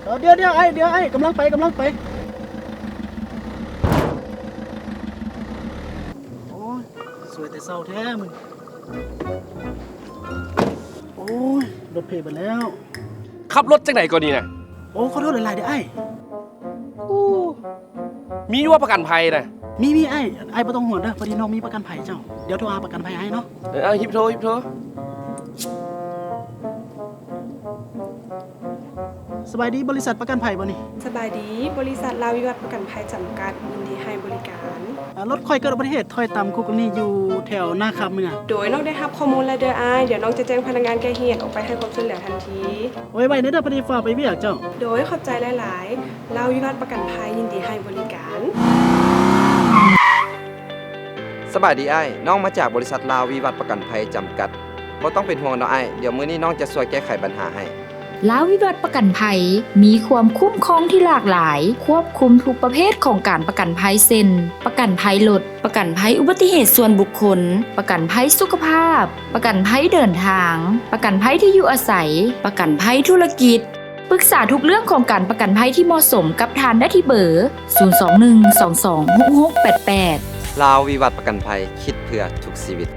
ເອີ ດຽວໆ ອ້າຍ ດຽວອ້າຍ ກຳລັງໄປ ກຳລັງໄປ. ໂອ້ຍ ສວຍແຕ່ເຊົ້າແທ້ມື້ນີ້. ໂອ້ຍ ລົດເພເບິດແລ້ວ. ຂັບລົດຈັ່ງໃດກ່ອນນີ້ນະ? ໂອ້ ຂໍໂທດຫຼາຍໆເດີອ້າຍ. ໂອ້ ມີຢູ່ວ່າປະກັນໄພນະ? ມີ ມີອ້າຍ. ອ້າຍບໍ່ຕ້ອງຫ່ວງເດີ ພໍດີນ້ອງມີປະກັນໄພເຈົ້າ. ດຽວໂທຫາປະກັນໄພໃຫ້ເນາະ. ເອີ ຮີບໂທ ຮີບໂທ. ສະບາຍດີ ບໍລິສັດປະກັນໄພບໍ່ນີ້? ສະບາຍດີ ບໍລິສັດລາວວິວັດປະກັນໄພຈຳກັດ ຍິນດີໃຫ້ບໍລິການ. ອາ ລົດຂ້ອຍເກີດອຸບັດຕິເຫດຖອຍຕຳຄູ່ກໍລະນີຢູ່ແຖວນາຄຳນີ້ນະ. ໂດຍ ນ້ອງໄດ້ຮັບຂໍ້ມູນແລ້ວເດີອ້າຍ, ດຽວນ້ອງຈະແຈ້ງພະນັກງານໄກ່ເຫດອອກໄປໃຫ້ຄວາມຊ່ວຍເຫຼືອທັນທີ. ໄວໆແດ່ເດີ ພໍດີຟ້າວໄປວຽກເຈົ້າ. ໂດຍ ຂອບໃຈຫຼາຍໆ. ລາວວິວັດປະກັນໄພ ຍິນດີໃຫ້ບໍລິການ. ສະບາຍດີອ້າຍ, ນ້ອງມາຈາກບໍລິສັດລາວວິວັດປະກັນໄພຈຳກັດ. ບໍ່ຕ້ອງເປັນຫ່ວງດອກອ້າຍ, ດຽວມື້ນີ້ນ້ອງຈະຊ່ວຍແກ້ໄຂບັນຫາໃຫ້. ລາວວິວັດປະກັນໄພ ມີຄວາມຄຸ້ມຄອງທີ່ຫຼາກຫຼາຍ, ຄວບຄຸມທຸກປະເພດຂອງການປະກັນໄພ ເຊັ່ນ ປະກັນໄພລົດ, ປະກັນໄພອຸບັດຕິເຫດສ່ວນບຸກຄົນ, ປະກັນໄພສຸຂະພາບ, ປະກັນໄພເດີນທາງ, ປະກັນໄພທີ່ຢູ່ອາໄສ, ປະກັນໄພທຸລະກິດ. ປຶກສາທຸກເລື່ອງຂອງການປະກັນໄພທີ່ເໝາະສົມກັບທ່ານໄດ້ທີ່ເບີ ສູນສອງໜຶ່ງສອງສອງຫົກຫົກແປດແປດ. ລາວວິວັດປະກັນໄພ ຄິດເພື່ອທຸກຊີວິດ.